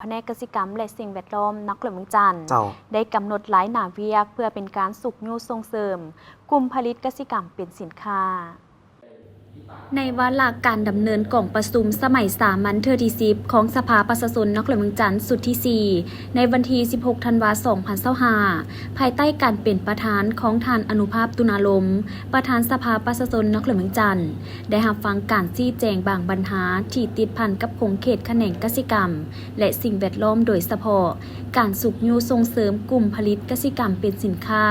ພະແນກກະສິກຳ ແລະ ສິ່ງແວດລ້ອມ ນະຄອນຫຼວງວຽງຈັນ ເຈົ້າ ໄດ້ກຳນົດລາຍໜ້າວຽກ ເພື່ອເປັນການຊຸກຍູ້ສົ່ງເສີມກຸ່ມຜະລິດກະສິກຳເປັນສິນຄ້າ. ໃນວາລະການດຳເນີນກອງປະຊຸມສະໄໝສາມັນເທື່ອທີສິບ ຂອງສະພາປະຊາຊົນນະຄອນຫຼວງວຽງຈັນຊຸດທີສີ່ ໃນວັນທີສິບຫົກ ທັນວາ ສອງພັນຊາວຫ້າ ພາຍໃຕ້ການເປັນປະທານຂອງທ່ານ ອະນຸພາບ ຕຸນາລົມ ປະທານສະພາປະຊາຊົນນະຄອນຫຼວງວຽງຈັນ ໄດ້ຮັບຟັງການຊີ້ແຈງບາງບັນຫາທີ່ຕິດພັນກັບຂົງເຂດຂະແໜງກະສິກຳ ແລະ ສິ່ງແວດລ້ອມ ໂດຍສະເພາະການຊຸກຍູ້ສົ່ງເສີມກຸ່ມຜະລິດກະສິກຳເປັນສິນຄ້າ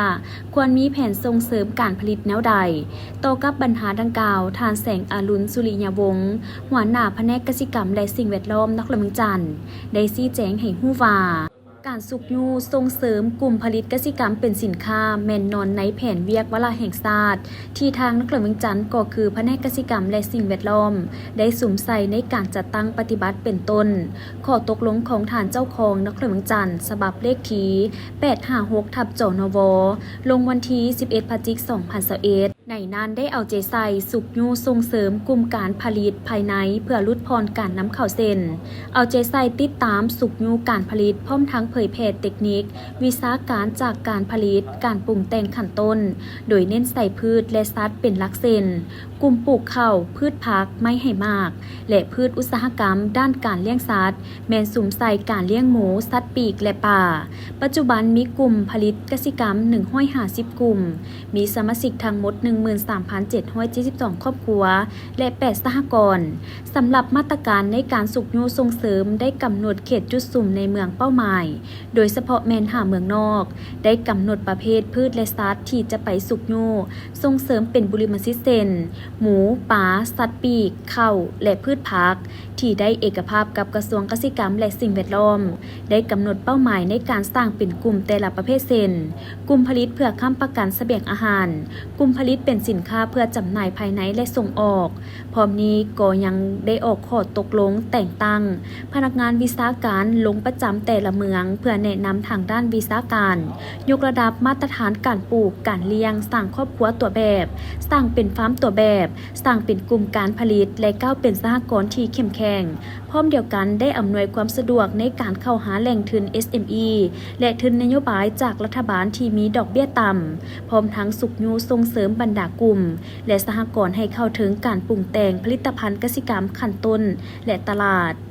ຄວນມີແຜນສົ່ງເສີມການຜະລິດແນວໃດ? ຕໍ່ກັບບັນຫາດັ່ງກ່າວ, ທ່ານ ແສງອາລຸນ ສຸລິຍະວົງ ຫົວໜ້າພະແນກກະສິກຳ ແລະ ສິ່ງແວດລ້ອມ ນະຄອນຫຼວງວຽງຈັນ ໄດ້ຊີ້ແຈງໃຫ້ຮູ້ວ່າ ການຊຸກຍູ້ສົ່ງເສີມກຸ່ມຜະລິດກະສິກຳເປັນສິນຄ້າ ແມ່ນນອນໃນແຜນວຽກວາລະແຫ່ງຊາດ ທີ່ທາງນະຄອນຫຼວງວຽງຈັນ ກໍຄືພະແນກກະສິກຳ ແລະ ສິ່ງແວດລ້ອມ ໄດ້ສຸມໃສ່ໃນການຈັດຕັ້ງປະຕິບັດ ເປັນຕົ້ນ ຂໍ້ຕົກລົງຂອງທ່ານເຈົ້າຄອງນະຄອນຫຼວງວຽງຈັນ ສະບັບເລກທີ ແປດຫ້າຫົກ ທັບ ຈນວ ລົງວັນທີ ສິບເອັດ ພະຈິກ ສອງພັນຊາວເອັດ ໃນນັ້ນໄດ້ເອົາໃຈໃສ່ຊຸກຍູ້ສົ່ງເສີມກຸ່ມການຜະລິດພາຍໃນ ເພື່ອຫຼຸດຜ່ອນການນຳເຂົ້າເຊັ່ນ ເອົາໃຈໃສ່ຕິດຕາມຊຸກຍູ້ການຜະລິດ ພ້ອມທັງເຜີຍແຜ່ເຕັກນິກ ວິຊາການຈາກການຜະລິດ, ການປຸງແຕ່ງຂັ້ນຕົ້ນ ໂດຍເນັ້ນໃສ່ພືດ ແລະ ສັດເປັນຫຼັກເຊັ່ນ ກຸ່ມປູກເຂົ້າ, ພືດຜັກ, ໄມ້ໃຫ້ໝາກ ແລະ ພືດອຸດສາຫະກຳດ້ານການລ້ຽງສັດ ແມ່ນສຸມໃສ່ການລ້ຽງໝູ, ສັດປີກ ແລະ ປາ. ປັດຈຸບັນມີກຸ່ມຜະລິດກະສິກຳ ໜຶ່ງຮ້ອຍຫ້າສິບກຸ່ມ, ມີສະມາຊິກທັງໝົດ ໜຶ່ງໝື່ນສາມພັນເຈັດຮ້ອຍເຈັດສິບສອງຄອບຄົວ ແລະ ແປດສະຫະກອນ. ສຳລັບມາດຕະການໃນການຊຸກຍູ້ສົ່ງເສີມ ໄດ້ກຳນົດເຂດຈຸດສຸມໃນເມືອງເປົ້າໝາຍ ໂດຍສະເພາະແມ່ນຫ້າເມືອງນອກ, ໄດ້ກຳນົດປະເພດພືດ ແລະ ສັດທີ່ຈະໄປຊຸກຍູ້ສົ່ງເສີມເປັນບຸລິມະສິດເຊັ່ນ ໝູ, ປາ, ສັດປີກ, ເຂົ້າ ແລະ ພືດຜັກ ທີ່ໄດ້ເອກະພາບກັບກະຊວງກະສິກຳ ແລະ ສິ່ງແວດລ້ອມ, ໄດ້ກຳນົດເປົ້າໝາຍໃນການສ້າງເປັນກຸ່ມແຕ່ລະປະເພດເຊັ່ນ ກຸ່ມຜະລິດເພື່ອຄ້ຳປະກັນສະບຽງອາຫານ, ກຸ່ມຜະລິດເປັນສິນຄ້າເພື່ອຈຳໜ່າຍພາຍໃນ ແລະ ສົ່ງອອກ. ພ້ອມນີ້ກໍຍັງໄດ້ອອກຂໍ້ຕົກລົງແຕ່ງຕັ້ງພະນັກງານວິຊາການລົງປະຈຳແຕ່ລະເມືອງ ເພື່ອແນະນຳທາງດ້ານວິຊາການ, ຍົກລະດັບມາດຕະຖານການປູກ, ການລ້ຽງ, ສ້າງຄອບຄົວຕົວແບບ, ສ້າງເປັນຟາມຕົວແບບ, ສ້າງເປັນກຸ່ມການຜະລິດ ແລະ ກ້າວເປັນສະຫະກອນທີ່ເຂັ້ມແຂງ. ພ້ອມດຽວກັນໄດ້ອຳນວຍຄວາມສະດວກໃນການເຂົ້າຫາແຫຼ່ງທຶນ ເອສເອັມອີ ແລະ ທຶນນະໂຍບາຍຈາກລັດຖະບານທີ່ມີດອກເບ້ຍຕ່ຳ, ພ້ອມທັງຊຸກຍູ້ສົ່ງເສີມບັນດາກຸ່ມ ແລະ ສະຫະກອນໃຫ້ເຂົ້າເຖິງການປຸງແຕ່ງຜະລິດຕະພັນກະສິກຳຂັ້ນຕົ້ນ ແລະ ຕະຫຼາດ.